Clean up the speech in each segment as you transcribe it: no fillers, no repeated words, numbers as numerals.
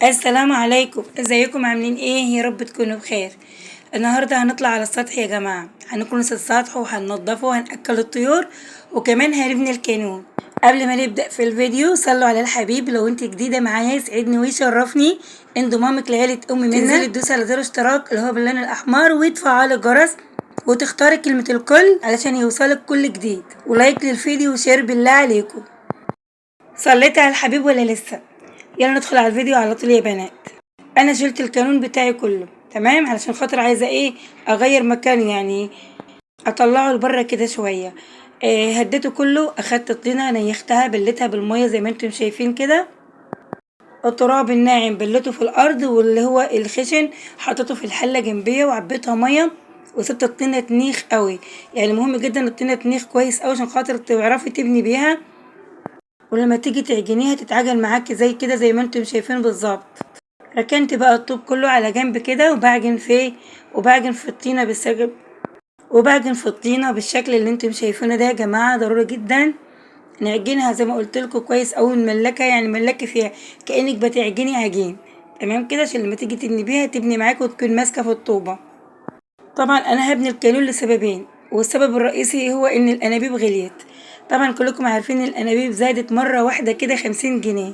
السلام عليكم، ازيكم؟ عاملين ايه؟ يا رب تكونوا بخير. النهارده هنطلع على السطح يا جماعة، هنكنس السطح وهننضفه وهنأكل الطيور وكمان هنبني الكانون. قبل ما نبدأ في الفيديو صلوا على الحبيب. لو انت جديدة معايا يسعدني ويشرفني انضمامك لعيلة ام منى. تنزلي تدوسي على زر اشتراك اللي هو باللون الاحمر وتفعلي الجرس وتختاري كلمة الكل علشان يوصلك كل جديد، و like للفيديو و share بالله عليكم. صليتي على الحبيب ولا لسه؟ يلا ندخل على الفيديو على طول يا بنات. انا شلت الكانون بتاعي كله تمام علشان خاطر عايزه ايه اغير مكانه، يعني اطلعه لبره كده شوية. هديته كله، اخدت الطينه نيختها بلتها بالمية زي ما انتم شايفين كده. التراب الناعم بلته في الارض، واللي هو الخشن حطيته في الحلة جنبيه وعبيتها مية وسبت الطينه تنيخ قوي. يعني مهم جدا الطينه تنيخ كويس قوي عشان خاطر تعرفي تبني بيها، ولما تيجي تعجنيها تتعجن معاكي زي كده زي ما انتم شايفين بالظبط. ركنت بقى الطوب كله على جنب كده وبعجن في الطينه بالسجب، وبعجن في الطينه بالشكل اللي انتم شايفينه ده يا جماعة. ضروري جدا نعجنها زي ما قلت لكم كويس قوي، نملكها يعني ملكي فيها كانك بتعجني عجين تمام كده، عشان لما تيجي تبني بيها تبني معاك وتكون ماسكه في الطوبه. طبعا انا هبني الكانون لسببين، والسبب الرئيسي هو ان الانابيب غليت. طبعا كلكم عارفين ان الانابيب زادت مرة واحدة كده 50 جنيه،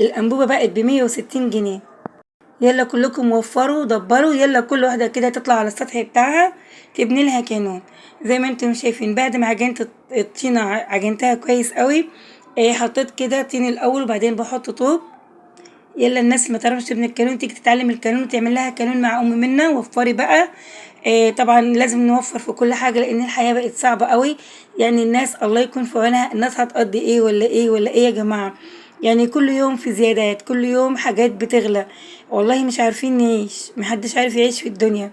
الانبوبة بقت ب160 جنيه. يلا كلكم وفروا ودبروا، يلا كل واحدة كده تطلع على السطح بتاعها تبني لها كانون زي ما انتم شايفين. بعد ما عجنت الطينه عجنتها كويس قوي، حطيت كده طين الاول وبعدين بحط طوب. يلا الناس اللي ما تعرفش تبني الكانون تيجي تتعلم الكانون وتعمل لها كانون مع ام منى. وفري بقى. طبعا لازم نوفر في كل حاجة لان الحياة بقت صعبة قوي. يعني الناس الله يكون في عونها، الناس هتقضي ايه ولا ايه ولا ايه يا جماعة؟ يعني كل يوم في زيادات، كل يوم حاجات بتغلى، والله مش عارفين نعيش، محدش عارف يعيش في الدنيا.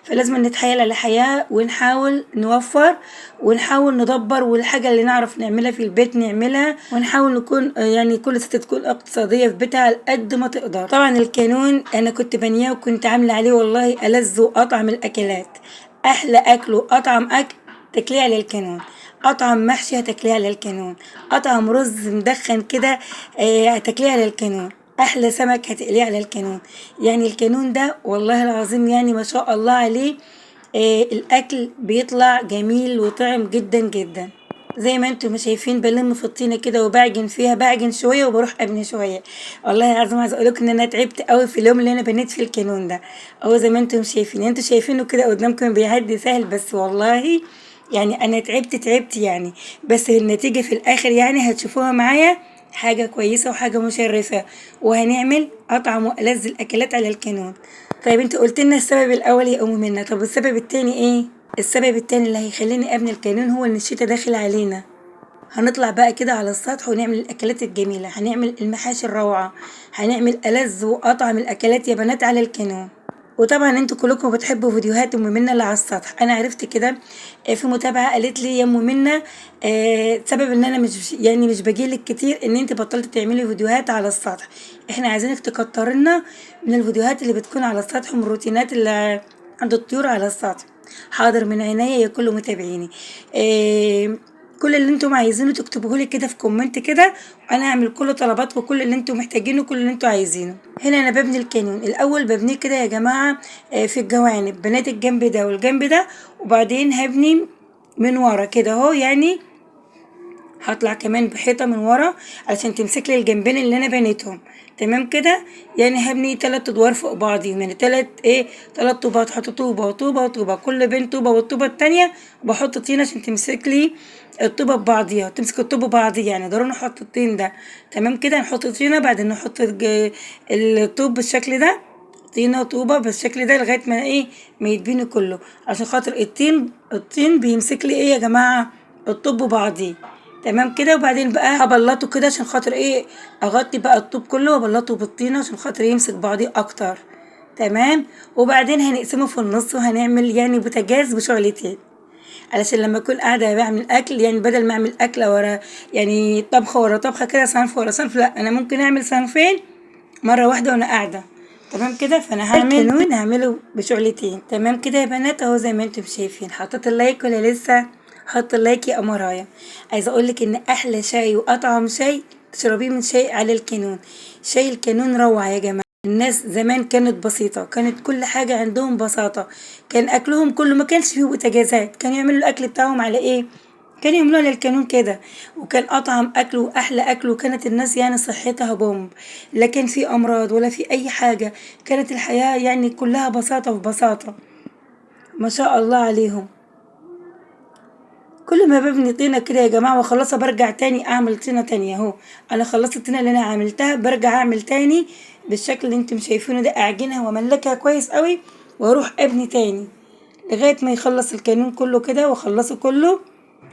فلازم نتحايل على الحياة ونحاول نوفر ونحاول ندبر، والحاجة اللي نعرف نعملها في البيت نعملها، ونحاول نكون يعني كل ست تكون اقتصادية في بيتها على قد ما تقدر. طبعا الكانون انا كنت بنياه وكنت عاملة عليه والله ألذ وأطعم الأكلات، أحلى أكل وأطعم أكل تاكليه على الكانون، أطعم محشي هتاكليه على الكانون، أطعم رز مدخن كده هتاكليه على الكانون، احلى سمك هتقليه على الكانون. يعني الكانون ده والله العظيم يعني ما شاء الله عليه، الاكل بيطلع جميل وطعم جدا جدا. زي ما انتم شايفين بلم في الطينه كده وبعجن فيها، بعجن شوية وبروح ابني شوية. والله العظيم عايزه اقول لكم ان انا تعبت قوي في اليوم اللي انا بنيت فيه الكانون ده. اهو زي ما انتم شايفين، انتم شايفينه كده قدامكم بيعدي سهل، بس والله يعني انا تعبت يعني، بس النتيجة في الاخر يعني هتشوفوها معايا حاجة كويسة وحاجة مشرفة، وهنعمل أطعم وألذ الأكلات على الكانون. طيب انت قلت لنا السبب الأول يا أم منى، طب السبب التاني ايه؟ السبب التاني اللي هيخليني أبني الكانون هو إن الشتا داخل علينا. هنطلع بقى كده على السطح ونعمل الأكلات الجميلة، هنعمل المحاشي الروعة، هنعمل ألذ وأطعم الأكلات يا بنات على الكانون. وطبعا انتوا كلكم بتحبوا فيديوهات ام منى اللي على السطح. انا عرفت كده في متابعه قالت لي يا ام منى سبب ان انا مش باجيلك كتير ان انت بطلت تعملي فيديوهات على السطح، احنا عايزينك تكتر لنا من الفيديوهات اللي بتكون على السطح ومن الروتينات اللي عند الطيور على السطح. حاضر من عينيا يا كل متابعيني. كل اللي انتم عايزينه تكتبوه لي كده في comment كده، وانا هعمل كل طلباتكم وكل اللي انتم محتاجينه وكل اللي انتم عايزينه. هنا انا ببني الكانون الاول، ببنيه كده يا جماعة في الجوانب، بنيت الجنب ده والجنب ده، وبعدين هبني من ورا كده اهو. يعني هطلع كمان بحيطه من ورا علشان تمسك لي الجنبين اللي انا بنيتهم تمام كده. يعني هبني 3 ادوار فوق بعضيهم، يعني 3 طوبات، هحط طوبة وطوبه وطوبه، كل بين طوبة والطوبه التانية بحط طينه عشان تمسك لي الطوبه ببعضيها، تمسك الطوبه ببعضيها، يعني ضروري نحط الطين ده. تمام كده، نحط طينه، بعدين نحط الطوب بالشكل ده، طينه طوبة بالشكل ده لغاية ما ايه ما يتبني كله، عشان خاطر الطين بيمسك لي ايه يا جماعة الطوب ببعضيه. تمام كده. وبعدين بقى هبلطه كده عشان خاطر ايه اغطي بقى الطوب كله وابلطه بالطينه عشان خاطر يمسك بعضيه اكتر. تمام. وبعدين هنقسمه في النص وهنعمل يعني بوتاجاز بشعلتين، علشان لما اكون قاعدة بعمل اكل، يعني بدل ما اعمل اكله ورا يعني طبخه ورا طبخه كده، صنف ورا صنف، لا انا ممكن اعمل صنفين مرة واحدة وانا قاعدة. تمام كده. فانا هعمل الكانون هعمله بشعلتين. تمام كده يا بنات، اهو زي ما انتم شايفين. حطيت ال like ولا لسه؟ حط ال like يا قمرايه. عايزه اقولك ان احلى شاي واطعم شاي تشربيه من شاي على الكانون. شاي الكانون روعه يا جماعة. الناس زمان كانت بسيطة، كانت كل حاجة عندهم بساطة، كان اكلهم كله ما كانش فيه بوتاجازات، كانوا يعملوا الاكل بتاعهم على ايه؟ كانوا يعملوه على الكانون كده، وكان اطعم اكل واحلى اكل، وكانت الناس يعني صحتها بومب، لا كان في امراض ولا في اي حاجة، كانت الحياة يعني كلها بساطة في بساطة، ما شاء الله عليهم. كل ما ببني طينة كده يا جماعة واخلصها برجع تاني اعمل طينة تانية. اهو انا خلصت الطينة اللي انا عملتها، برجع اعمل تاني بالشكل اللي انتم شايفينه ده، اعجنها واملكها كويس قوي واروح ابني تاني لغاية ما يخلص الكانون كله كده واخلصه كله.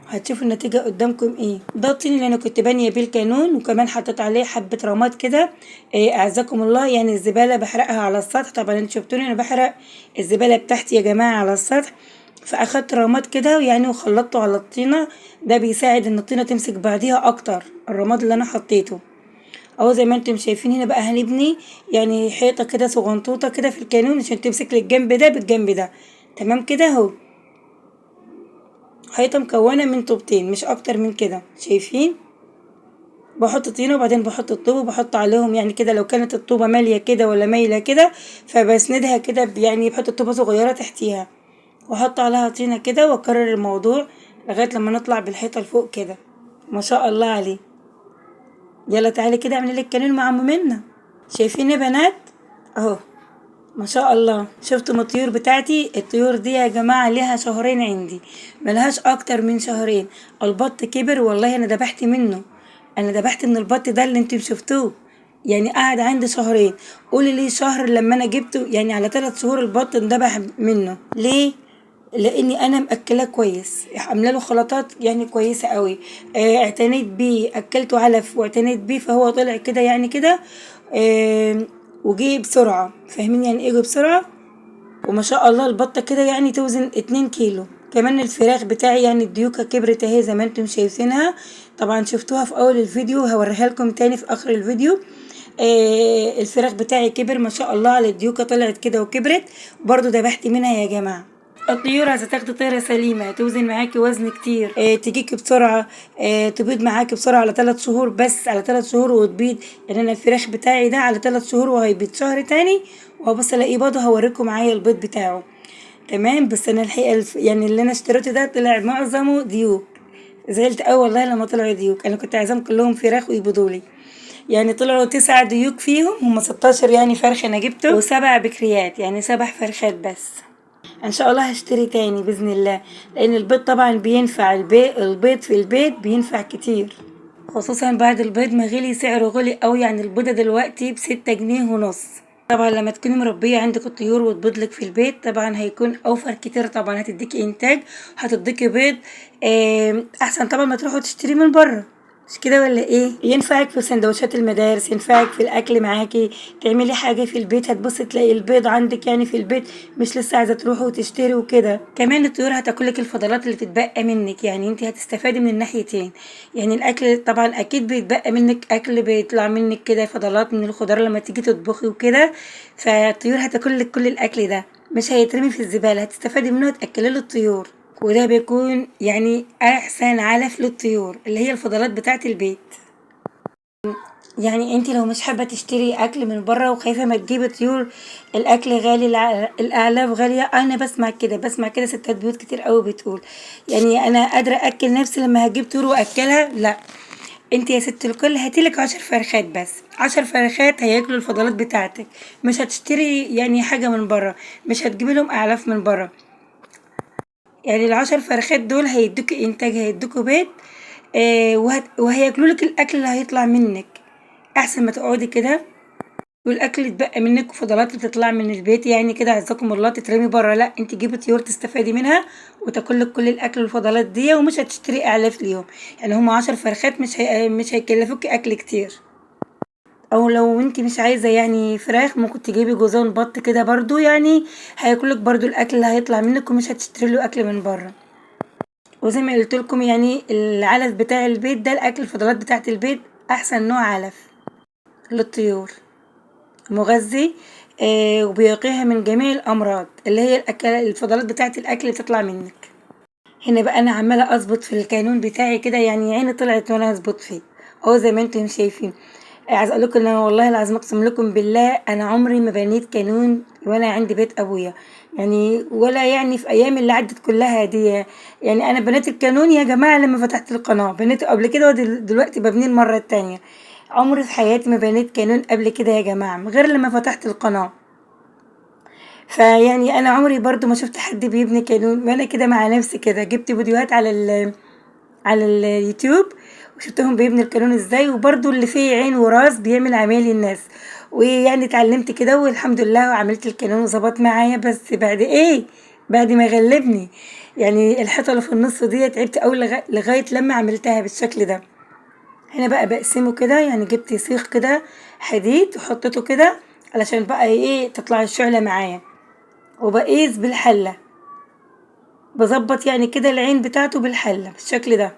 هتشوفوا النتيجة قدامكم ايه. ده الطين اللي انا كنت بانية بيه الكانون، وكمان حطيت عليه حبة رماد كده، إيه اعزكم الله، يعني الزبالة بحرقها على السطح. طبعا انتوا شفتوني انا بحرق الزبالة بتاعتي يا جماعة على السطح، فاخدت رماد كده يعني وخلطته على الطينة، ده بيساعد ان الطينة تمسك بعضيها اكتر، الرماد اللي انا حطيته اهو زي ما انتم شايفين. هنا بقى هنبني يعني حيطة كده صغنطوطة كده في الكانون عشان تمسك للجنب ده بالجنب ده. تمام كده اهو، حيطة مكونة من طوبتين مش اكتر من كده، شايفين؟ بحط طينة وبعدين بحط الطوب وبحط عليهم يعني كده، لو كانت الطوبة مالية كده ولا مايلة كده فبسندها كده، يعني بحط الطوبة صغيرة تحتيها واحط عليها طينة كده، واكرر الموضوع لغاية لما نطلع بالحيطة لفوق كده. ما شاء الله عليه. يلا تعالي كده اعملي لك كانون مع ام منى. شايفين يا بنات اهو ما شاء الله. شفتم الطيور بتاعتي؟ الطيور دي يا جماعة ليها شهرين عندي، ملهاش اكتر من شهرين. البط كبر والله، انا ذبحت منه، انا ذبحت من البط ده اللي انتم شفتوه، يعني قعد عندي شهرين. قولي ليه شهر لما انا جبته، يعني على 3 شهور البط اندبح منه. ليه؟ لاني انا مأكلاه كويس، عامله له خلطات يعني كويسة قوي، اعتنيت بيه، اكلته علف واعتنيت بيه، فهو طلع كده يعني كده، وجه بسرعة. فاهمين يعني ايه جه بسرعة؟ وما شاء الله البطة كده يعني توزن 2 كيلو. كمان الفراخ بتاعي يعني الديوكه كبرت اهي زي ما انتم شايفينها، طبعا شفتوها في اول الفيديو، هوريها لكم تاني في اخر الفيديو. الفراخ بتاعي كبر ما شاء الله على الديوكه، طلعت كده وكبرت، برضو ذبحت منها يا جماعة. الطيور عايزه تاخدي طيره سليمة توزن معاكي وزن كتير، تجيكي بسرعة، تبيض معاكي بسرعة على 3 شهور بس، على 3 شهور وتبيض. يعني انا الفراخ بتاعي ده على 3 شهور وهيبيض شهر تاني، وهبص الاقيه بيض، هوريكم معايا البيض بتاعه. تمام. بس انا الحقيقة يعني اللي انا اشتريته ده طلع معظمه ديوك، زعلت قوي والله لما طلعوا ديوك، انا كنت عايزاهم كلهم فراخ ويبيضوا لي. يعني طلعوا 9 ديوك فيهم، هم 16 يعني فرخ انا جبته، و7 بكريات، يعني 7 فرخات بس. ان شاء الله هشتري تاني باذن الله، لان البيض طبعا بينفع، البيض في البيت بينفع كتير، خصوصا بعد البيض ما غلي سعره غلي قوي. يعني البيضة دلوقتي ب6.5 جنيه. طبعا لما تكوني مربيه عندك الطيور وتبيض لك في البيت طبعا هيكون اوفر كتير، طبعا هتديكي انتاج، هتديكي بيض احسن طبعا ما تروحوا تشتري من بره، مش كده ولا ايه؟ ينفعك في سندوتشات المدارس، ينفعك في الاكل معاكي، تعملي حاجة في البيت هتبصي تلاقي البيض عندك يعني في البيت، مش لسه عايزه تروحي وتشتري وكده. كمان الطيور هتاكلك الفضلات اللي تتبقى منك، يعني انت هتستفادي من الناحيتين. يعني الاكل طبعا اكيد بيتبقى منك اكل، بيطلع منك كده فضلات من الخضار لما تيجي تطبخي وكده، فالطيور هتاكلك كل الاكل ده، مش هيترمي في الزبالة، هتستفادي منه وتاكلي للطيور. وده بيكون يعني احسن علف للطيور اللي هي الفضلات بتاعت البيت. يعني انت لو مش حابة تشتري اكل من بره وخايفة ما تجيبي طيور، الاكل غالي، الاعلاف غالية، انا بسمع كده، بسمع كده ستات بيوت كتير قوي بتقول يعني انا قادرة اكل نفسي لما هجيب طيور واكلها. لا، انت يا ست الكل هاتيلك 10 فرخات بس، 10 فرخات هياكلوا الفضلات بتاعتك، مش هتشتري يعني حاجة من بره، مش هتجيبي لهم اعلاف من بره. يعني ال10 فرخات دول هيدوكي انتاج، هيدوكي بيض، وهياكلوا لك الاكل اللي هيطلع منك، احسن ما تقعدي كده والاكل اتبقى منك وفضلات بتطلع من البيت يعني كده عزكم الله تترمي بره. لا، انت جيبي طيور تستفادي منها وتاكل لك كل الاكل والفضلات دي، ومش هتشتري اعلاف ليهم. يعني هم 10 فرخات مش هيكلفوكي اكل كتير. او لو انت مش عايزه يعني فراخ ممكن تجيبي جوزان بط كده برضو، يعني هياكلك برضو الاكل اللي هيطلع منك ومش هتشتري له اكل من بره. وزي ما قلت لكم يعني العلف بتاع البيت ده، الاكل الفضلات بتاعه البيت احسن نوع علف للطيور، مغذي، وبيقيها من جميع الامراض اللي هي الفضلات بتاعه الاكل اللي بتطلع منك. هنا بقى انا عماله اظبط في الكانون بتاعي كده، يعني عيني طلعت وانا اظبط فيه اهو زي ما انتم شايفين. عايز اقول لكم ان انا والله العظيم اقسم لكم بالله انا عمري ما بنيت كانون وانا عندي بيت ابويا، يعني ولا يعني في ايام اللي عدت كلها دي. يعني انا بنيت الكانون يا جماعة لما فتحت القناة، بنيته قبل كده ودلوقتي ببنيه المرة التانية. عمري في حياتي ما بنيت كانون قبل كده يا جماعة غير لما فتحت القناة. فيعني انا عمري برضو ما شفت حد بيبني كانون، وانا كده مع نفسي كده جبت فيديوهات على اليوتيوب وشفتهم بيبني الكانون ازاي، وبرضو اللي فيه عين وراس بيعمل عمايل الناس، ويعني اتعلمت كده والحمد لله وعملت الكانون وظبط معايا. بس بعد ايه؟ بعد ما غلبني يعني الحيطة اللي في النص دي تعبت قوي لغاية لما عملتها بالشكل ده. هنا بقى بقسمة كده، يعني جبت سيخ كده حديد وحطيته كده علشان بقى ايه تطلع الشعلة معايا، وبقيس بالحله بظبط يعني كده العين بتاعته بالحله بالشكل ده.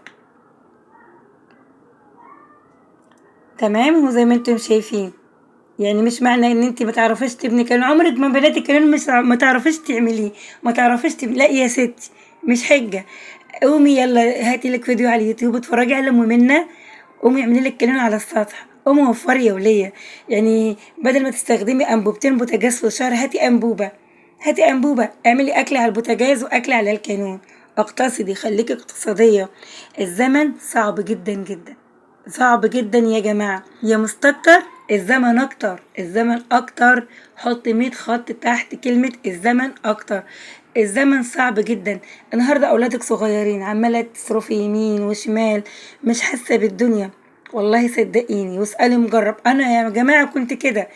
تمام، وزي ما انتم شايفين يعني مش معنى ان انت ما تعرفيش تبني كانون، عمرك ما بنيتي كانون مش ما تعرفيش تعمليه، ما تعرفيش تبني، لا يا ستي مش حجه. قومي يلا هاتي لك فيديو على اليوتيوب اتفرجي على ام منى، قومي اعملي لك كانون على السطح، قومي وفري يا وليه. يعني بدل ما تستخدمي انبوبتين بوتاجاز في الشهر هاتي انبوبة، هاتي انبوبة اعملي اكل على البوتاجاز واكل على الكانون. اقتصدي، خليكي اقتصادية. الزمن صعب جدا جدا، صعب جدا يا جماعة. يا مستكتر الزمن اكتر، الزمن اكتر، حط 100 خط تحت كلمة الزمن اكتر. الزمن صعب جدا. النهارده اولادك صغيرين عماله تصرفي يمين وشمال، مش حاسه بالدنيا، والله صدقيني واسالي مجرب. انا يا جماعة كنت كده،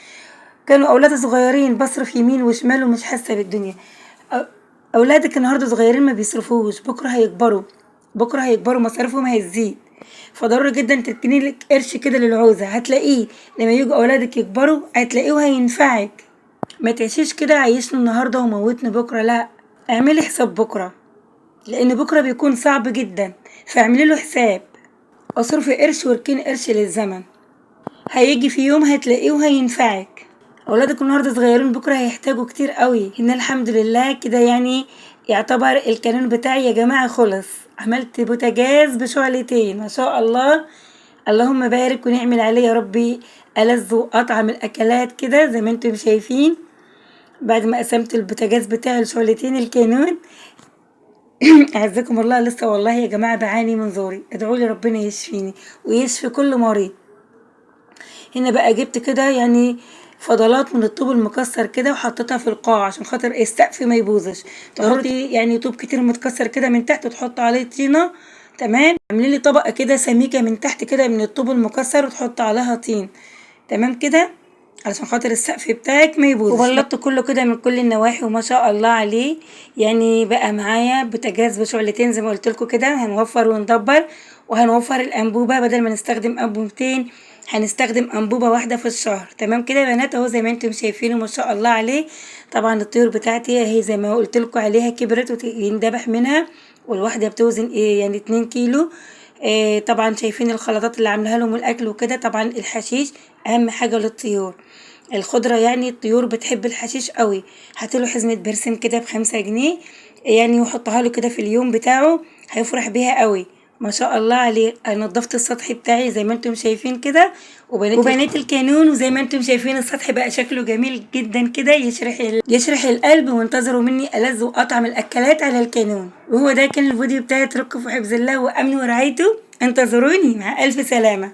كانوا اولادي صغيرين بصرف يمين وشمال ومش حاسه بالدنيا. اولادك النهارده صغيرين ما بيصرفوش، بكره هيكبروا، بكره هيكبروا مصاريفهم هتزيد. فضروري جدا تركني لك قرش كده للعوزه، هتلاقيه لما يجوا اولادك يكبروا هتلاقيه وهينفعك. ما تعيشيش كده عيشني النهارده وموتني بكره، لا اعملي حساب بكره، لان بكره بيكون صعب جدا، فاعملي له حساب. اصرفي قرش واركني قرش للزمن، هيجي في يوم هتلاقيه وهينفعك. اولادك النهارده صغيرين بكره هيحتاجوا كتير قوي. ان الحمد لله كده يعني يعتبر الكانون بتاعي يا جماعة خلص. عملت بوتاجاز بشعلتين ما شاء الله، اللهم بارك ونعمل عليه يا ربي ألذ وأطعم الأكلات كده زي ما انتم شايفين. بعد ما قسمت البوتاجاز بتاعي لشعلتين الكانون اعزكم الله لسه والله يا جماعة بعاني من زوري، ادعوا لي ربنا يشفيني ويشفي كل مريض. هنا بقى جبت كده يعني فضلات من الطوب المكسر كده وحطيتها في القاع عشان خاطر السقف ما يبوظش. تحطي يعني طوب كتير متكسر كده من تحت وتحط عليه طينه، تمام. اعملي لي طبقه كده سميكة من تحت كده من الطوب المكسر وتحط عليها طين، تمام كده، علشان خاطر السقف بتاعك ما يبوظش. وبلطت كله كده من كل النواحي وما شاء الله عليه. يعني بقى معايا بوتاجاز بشعلتين زي ما قلت لكم كده، هنوفر وندبر، وهنوفر الانبوبة بدل ما نستخدم انبوبتين هنستخدم انبوبة واحدة في الشهر، تمام كده يا بنات. اهو زي ما انتم شايفينه ما شاء الله عليه. طبعا الطيور بتاعتي اهي زي ما قلت لكم عليها كبرت ويندبح منها، والواحده بتوزن ايه يعني 2 كيلو. طبعا شايفين الخلطات اللي عاملاها لهم والاكل وكده. طبعا الحشيش اهم حاجة للطيور، الخضرة يعني الطيور بتحب الحشيش قوي. هاتله حزمه برسم كده ب5 جنيه يعني، وحطها له كده في اليوم بتاعه هيفرح بيها قوي ما شاء الله عليه. انا نضفت السطح بتاعي زي ما انتم شايفين كده، وبنيت الكانون، وزي ما انتم شايفين السطح بقى شكله جميل جدا كده، يشرح القلب. وانتظروا مني ألذ واطعم الاكلات على الكانون. وهو ده كان الفيديو بتاعي. اترككم في حفظ الله وامن ورعايته، انتظروني مع الف سلامه.